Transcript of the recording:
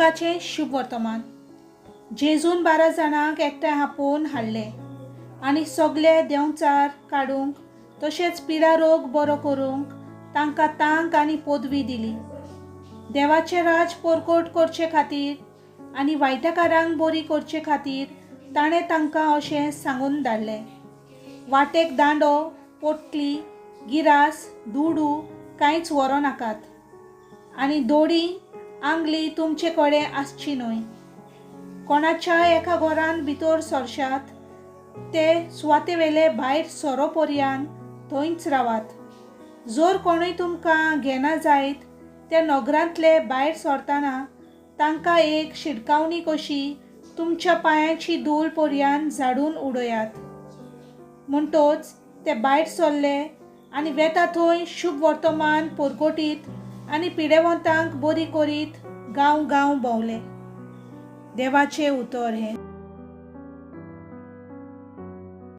लुकाचें शुभ वर्तमान. जेजून 12 जाणांक एकठांय आपोवन हाडले आनी सगळे देंवचार काडूंक तशेंच पिडा रोग बरो करूंक तांकां तांक आनी पदवी दिली. देवाचें राज परकोट करचे खातीर आनी वायटकारांक बरी करचे खातीर ताणें तांकां अशें सांगून धाडलें, वाटेक दांडो, पोटली, गिरास, दुडू कांयच व्हरूं नाकात आनी दोडी आंगली तुमचे कडेन आसची न्हय. कोणाच्या एका घरान भितर सरशात ते सुवातेवेले भायर सोरो पर्यान थंयच रावात. जर कोणूय तुमकां घेना जायत त्या नगरांतले भायर सरतना तांकां एक शिडकावणी कशी तुमच्या पांयांची धूळ पर्यान झाडून उडयात. म्हणटोच ते भायर सरले आनी वेता थंय शुभ वर्तमान परगटीत आनी पिडेवंतांक बरी करीत गांव गांव भोंवले. देवाचें उतर हें.